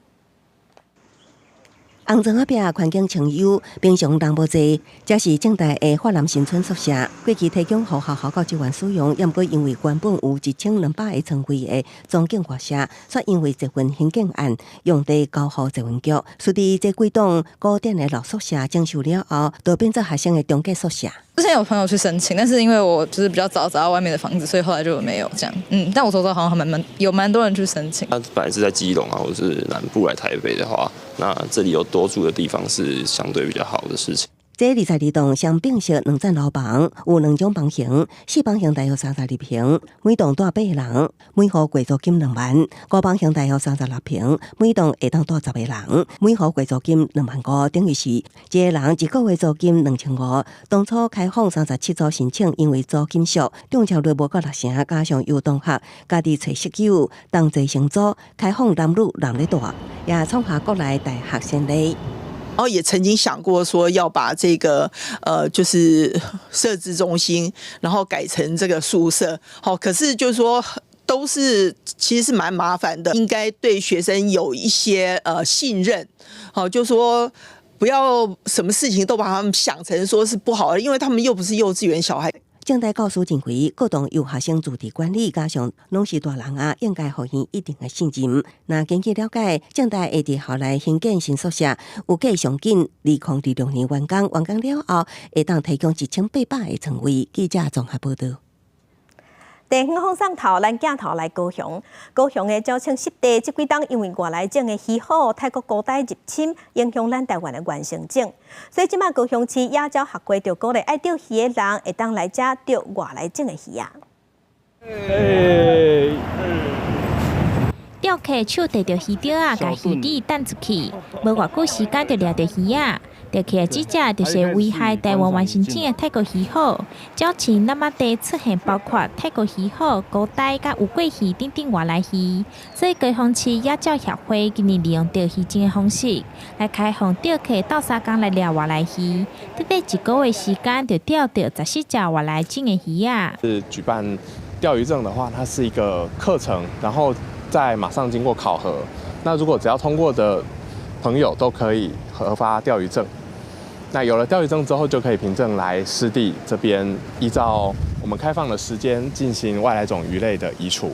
紅磚仔壁環境清幽，平常人無濟，這是政大的華南新村宿舍。過去提供予學校教職員使用，也毋過因為原本有1200個床位的莊敬外舍，卻因為捷運興建案用地交予捷運局，所以這幾棟古典的老宿舍整修了後，就變做學生的中繼宿舍。之前有朋友去申請，但是因為我就是比較早找到外面的房子，所以後來就沒有這樣。但我周遭好像還蠻多人去申請。他本來是在基隆啊，或是南部來台北的話，那這裡有多住的地方是相對比較好的事情。這22棟雙並式兩層樓房，有兩種房型，四房型大約32坪，每棟蹛八个人，每戶月租金2萬；五房型大約36坪，每棟會當蹛10個人，每戶月租金2萬5，等於是一個人一個月租金2500。當初開放37組申請，因為租金俗，中簽率無夠六成，加上有同學家己揣室友同齊承租，開放男女男咧蹛，也創下國內大學先例。然後也曾經想過說要把這個，就是社諮中心，然後改成這個宿舍。好，可是就是說都是其實是蠻麻煩的，應該對學生有一些信任。好，就是說不要什麼事情都把他們想成說是不好的，因為他們又不是幼稚園小孩。政大教師認為，各棟由學生自治管理，加上攏是大人啊，應該予𪜶一定的信任。若根據了解，政大會佇校內興建新宿舍，預計上緊2026年完工，完工了後會當提供1800個床位。記者綜合報導。地方放送頭，咱鏡頭來高雄。高雄的鳥棲濕地，這幾冬因為外來種的魚虎、泰國姑呆入侵，影響咱台灣的原生種。所以這擺高雄市野鳥學會就鼓勵愛釣魚的人，會當來遮釣外來種的魚仔。釣客手提著魚釣仔，共魚饵擲出去，無偌久時間就掠著魚仔。釣起來這隻就是危害台灣原生種的泰國魚虎。鳥棲那瑪地出現包括泰國魚虎、姑呆佮烏龜魚等等外來魚，所以高雄市野鳥協會今年利用釣魚證的方式來開放釣客鬥相共來掠外來魚。短短一個月時間就釣著14隻外來種的魚仔。是舉辦釣魚證的話，它是一個課程，然後再馬上經過考核。那如果只要通過的朋友都可以核發釣魚證。那有了釣魚證之後，就可以憑證來濕地這邊，依照我們開放的時間進行外來種魚類的移除。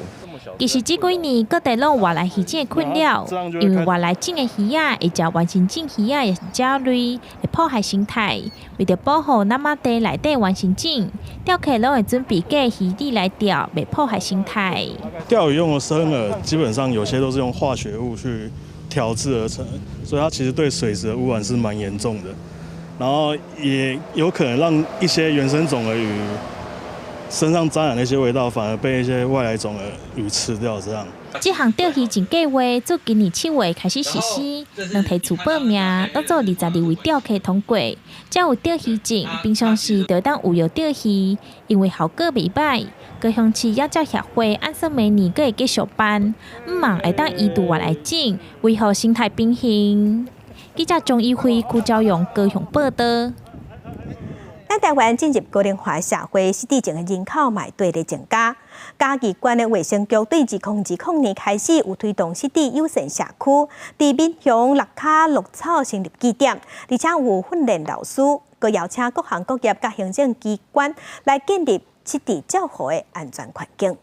其實這幾年各地攏有外來魚種的困擾，因為外來種的魚仔會食原生種魚仔的鳥類，會破壞生態。為著保護那瑪地內底原生種，釣客攏會準備假魚饵來釣，袂破壞生態。釣魚用的生餌基本上有些都是用化學物去調製而成，所以它其實對水質的污染是蠻嚴重的。然後也有可能讓一些原生種的魚身上沾染那些味道，反而被一些外來種的魚吃掉。這樣。這項釣魚證計劃自今年7月開始實施，兩提厝報名，攏總22位釣客通過，才有釣魚證。平常時就會當自由釣魚，因為效果袂䆀。高雄市野鳥協會按算明年閣會繼續辦，向望會當移除外來種，維護生態平衡。記者鍾一輝、邱昭勇高雄報導。咱台灣進入高齡化社會，失智症的人口嘛會綴咧增加。嘉義縣的衛生局對2020年開始有推動失智友善社區，佇民雄、六跤、鹿草成立據點，而且有訓練老師，閣邀請各行各業佮行政機關來建立失智照護的安全環境。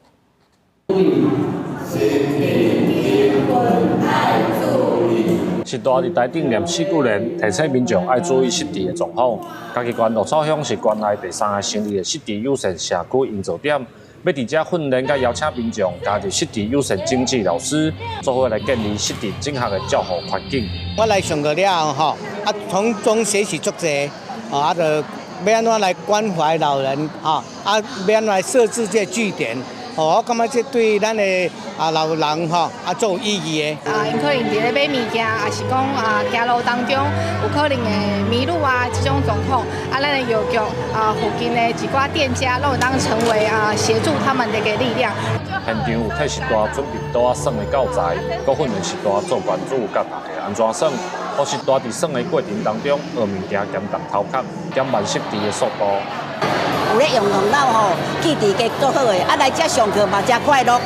是蹛佇台頂念四句聯，提醒民眾愛注意失智的狀況。嘉義縣鹿草鄉是縣內第三個成立的失智友善社區營造點，欲佇遮訓練佮邀請民眾加入失智友善診治老師，做伙來建立失智正確的照護環境。我來上課了後吼，啊，從中學習足濟，啊，就欲按怎來關懷老人，啊，欲按怎來設置這個據點。哦，我感覺這對咱的老人吼足有意義的。啊，𪜶可能佇咧買物件，抑是講啊行路當中有可能會迷路啊，這種狀況，啊，咱的藥局啊附近的一寡店家，攏會當成為啊協助他們的一個力量。現場有替失大準備桌仔耍的教材，閣訓練失大做關主，佮大家按怎耍，予失大佇耍的過程當中學物件，減重頭殼，減慢失智的速度。有咧用用腦吼，記憶加足好的，啊來遮上課嘛誠快樂，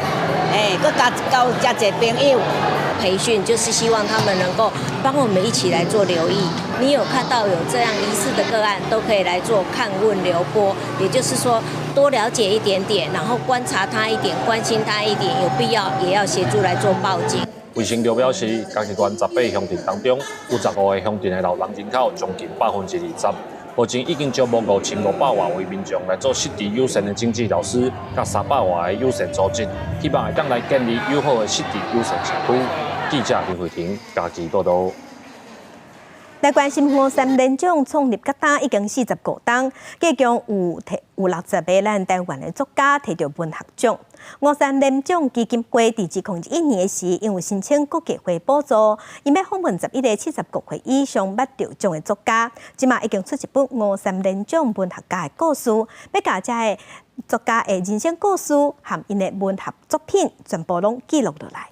欸，閣交交誠濟朋友。培訓就是希望他們能夠幫我們一起來做留意。你有看到有這樣疑似的個案，都可以來做看問留撥，也就是說多了解一點點，然後觀察他一點，關心他一點，有必要也要協助來做報警。衛生局表示，嘉義縣18個鄉鎮當中，有15個鄉鎮的老人人口將近20%。目前已經招募5500外位民眾來做失智友善的診治老師，佮300外个友善組織，希望會當來建立友好的失智友善社區。記者林慧婷嘉義報導。來關心吳三連獎創立到今已經45冬，計共有提有60個咱台灣的作家提著文學獎。吳三連獎基金會佇2021年時，因為申請國藝會補助，𪜶欲訪問11個75歲以上捌得獎的作家，這馬已經出一本吳三連獎文學家的故事，欲共這个作家的人生故事和𪜶的文學作品全部攏記錄落來。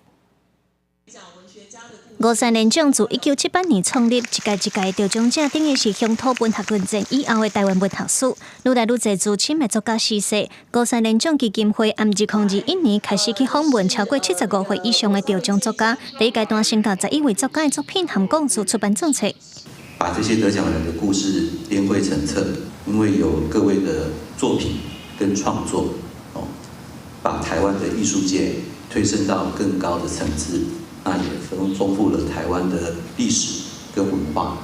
吳三連獎自1978年創立，一屆一屆得獎者等於是鄉土文學論戰以後的台灣文學史，愈來愈濟資深的作家逝世。吳三連獎基金會按2021年開始去訪問超過75歲以上的得獎作家，第一階段先共11位作家的作品和故事出版總冊。把這些得獎人的故事編繪成冊，因為有各位的作品跟創作，哦，把台灣的藝術界推升到更高的層次。那也豐豐富了台灣的歷史跟文化。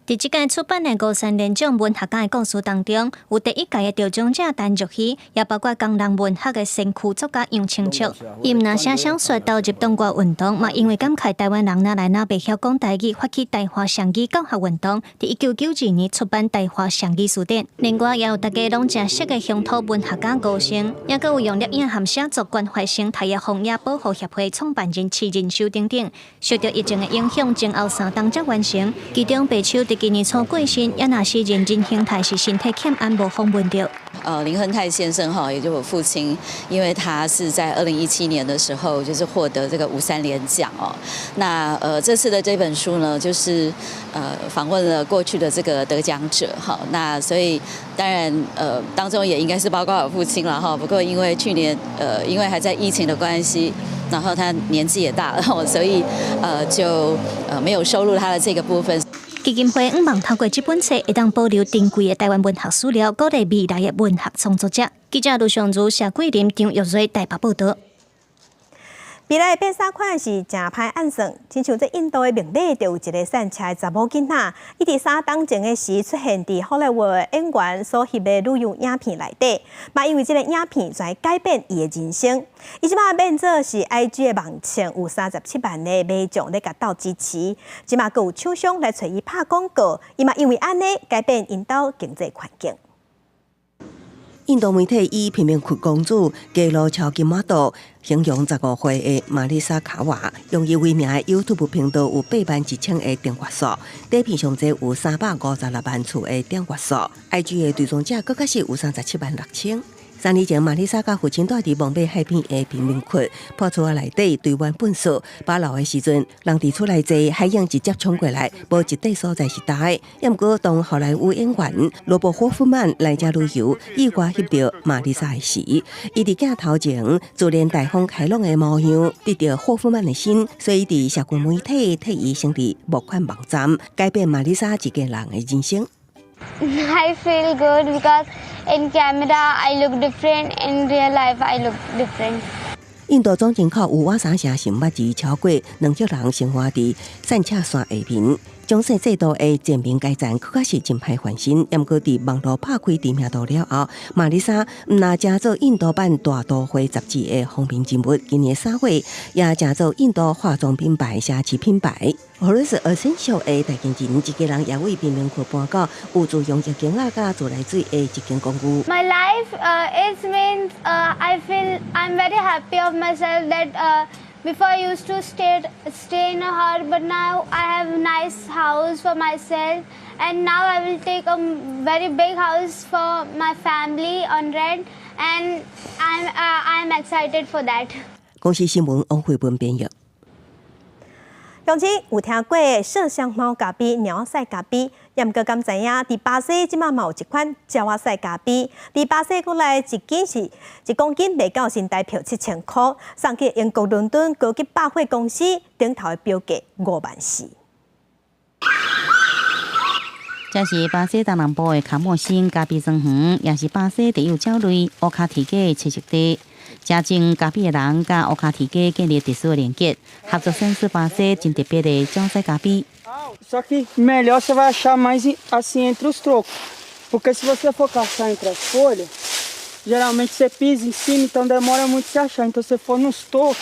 佇這屆出版的吳三連獎文學家的故事當中，有第一屆的得獎者陳玉輝，也包括工人文學的先驅作家楊清卓。伊毋但寫小說投入黨外運動，嘛因為感慨台灣人哪來哪袂曉講台語，發起台華雙語教學運動。佇1992年出版《台華雙語辭典》。另外，也有大家攏誠熟的鄉土文學家吳勝，也閣有用攝影和寫作關懷生態的荒野保護協會創辦人徐仁修等等。受著疫情的影響，前後3冬才完成。其中白秋佇今年初過身，也若詩人林亨泰是身體欠安無訪問著。林亨泰先生哈，也就是我父親，因為他是在2017年的時候，就是獲得這個吳三連獎哦。那這次的這本書呢，就是訪問了過去的這個得獎者哈。那所以當然當中也應該是包括我父親了哈。不過因為去年因為還在疫情的關係，然後他年紀也大了，所以就沒有收錄他的這個部分。基金會向望透過這本冊，會當保留珍貴的台灣文學史料，鼓勵未來的文學創作者。記者盧尚如、謝桂林、張玉瑞台北報導。未來的變衫款是誠歹按算，親像這印度的孟買就有一个散車的查某囡仔，伊佇3冬前的時出現佇好萊塢演員所翕的旅遊影片內底，嘛因為這个影片來改變伊的人生。伊這馬變做是 IG 的網站有37萬的民眾咧共鬥支持，這馬閣有廠商來揣伊拍廣告，伊嘛因為按呢改變𪜶兜經濟環境。印度媒體以貧民窟公主、街路超級模特形容15歲的瑪麗莎卡瓦，用伊為名的 YouTube 頻道有8萬1千個訂閱數，短片上濟有356萬次的點閱數，IG 的追蹤者閣較是有37萬6千。3年前，瑪麗莎佮父親蹛佇孟買海邊的貧民窟破厝仔內底堆滿糞埽，把老的時陣，人佇厝內坐，海湧直接衝過來，無一塊所在是焦的。毋過，當好萊塢演員羅伯霍夫曼來遮旅遊，意外翕著瑪麗莎的時，伊佇鏡頭前自然大方開朗的模樣，得著霍夫曼的心，所以佇社群媒體替伊成立募款網站，改變瑪麗莎一家人的人生。 I feel good because in camera I look different, in real life I look different. 印度總人口有倚三成是毋捌字，超過2億人生活佇散赤線下面。種姓制度的全面改善，確實是真歹翻身。毋過佇網路拍開知名度了後，瑪麗莎毋但成做印度版大都會雜誌的封面人物，今年3月也成做印度化妝品牌奢侈品牌。Florence Essential 的代言人，一家人也為貧民窟搬到有自用浴間仔佮自來水的一間公寓。 My life is means I feel I'm very happy of myself that before I used to stay in a hut, but now I have nice house for myself, and now I will take a very big house for my family on rent, and I'm excited for that. 公視新聞王慧文編譯。鄉親有聽過麝香貓咖啡、貓屎咖啡，也毋過敢知影，佇巴西這馬嘛有一款鳥仔屎咖啡。佇巴西國內一斤是1公斤賣到新台票7000箍，送去英國倫敦高級百貨公司頂頭的標價5萬4。這是巴西東南部的卡莫星咖啡莊園，也是巴西特有鳥類烏跤雉雞的棲息地。這種咖啡的人佮烏跤雉雞建立特殊的連結，合作生產巴西真特別的鳥屎咖啡。 Só que melhor você vai achar mais assim entre os trocos, porque se você for caçar entre as folhas, geralmente você pisa em cima, então demora muito se achar. Então se você for nos tocos,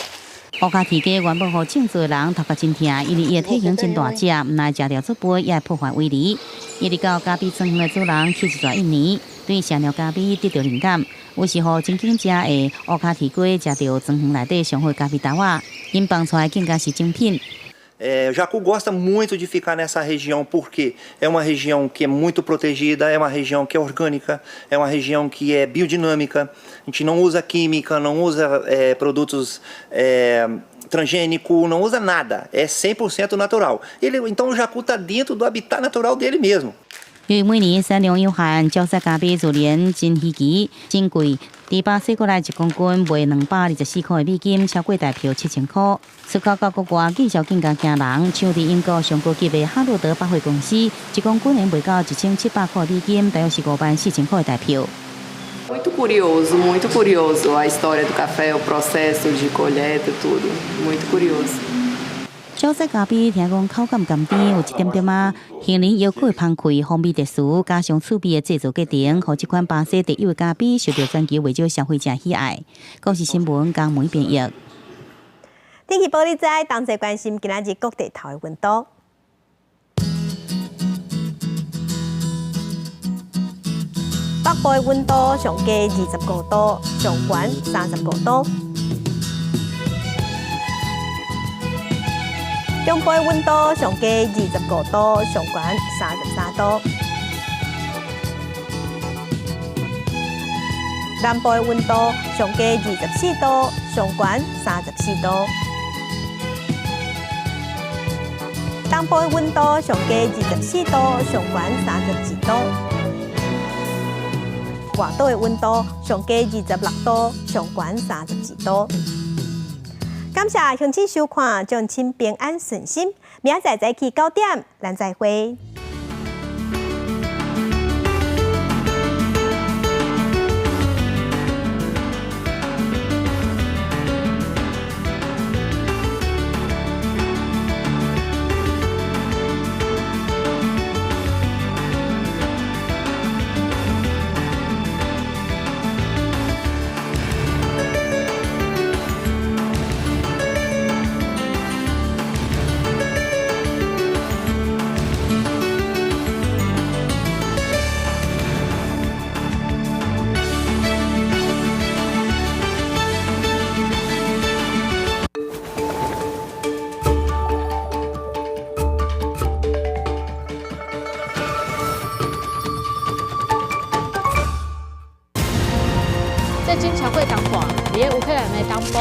烏跤蹄雞原本予種植的人頭殼真疼，因為伊的體型真大隻，毋但食著足肥，也會破壞圍籬。一直到咖啡莊園的主人去一逝一年，對麝尿咖啡得著靈感，於是予真緊食的烏跤蹄雞食著莊園內底上好的咖啡豆仔，𪜶放出來更加是精品。 O jacu gosta muito de ficar nessa região porque é uma região que é muito protegida, é uma região que é orgânica, é uma região que é biodinâmica. A gente não usa química, não usa produtos transgênico, não usa nada. É 100% natural. Então o jacu está dentro do habitat natural dele mesmo. 由於每年產量有限，蕉賽咖啡自然真稀奇、珍貴。佇巴西過來一公斤賣224塊的美金，超過台票7000塊。出口到國外，價數更加驚人。像佇英國上高級的哈羅德百貨公司，一公斤能賣到1700塊美金，大約是5萬4千塊的台票。 Muito curioso, muito curioso a história do café, o processo de colheita, tudo. Muito curioso. 蕉賽咖啡聽講口感甘甜，有一點點仔杏仁腰果的香氣，風味特殊，加上趣味的製作過程，予這款巴西特有的咖啡受到全球袂少消費者喜愛。公視新聞江梅編譯。天氣報你知，同齊關心今仔日各地頭的溫度。北部的溫度上低25度，上懸35度。中部的溫度上低25度，上懸33度。南部的溫度上低24度，上懸34度。東部的溫度上低24度，上懸32度。外島的溫度上低26度，上懸32度。感謝鄉親收看，祝親平安順心。明仔載早起9點，咱再會。這真超過東岸，佇个烏克蘭的東部。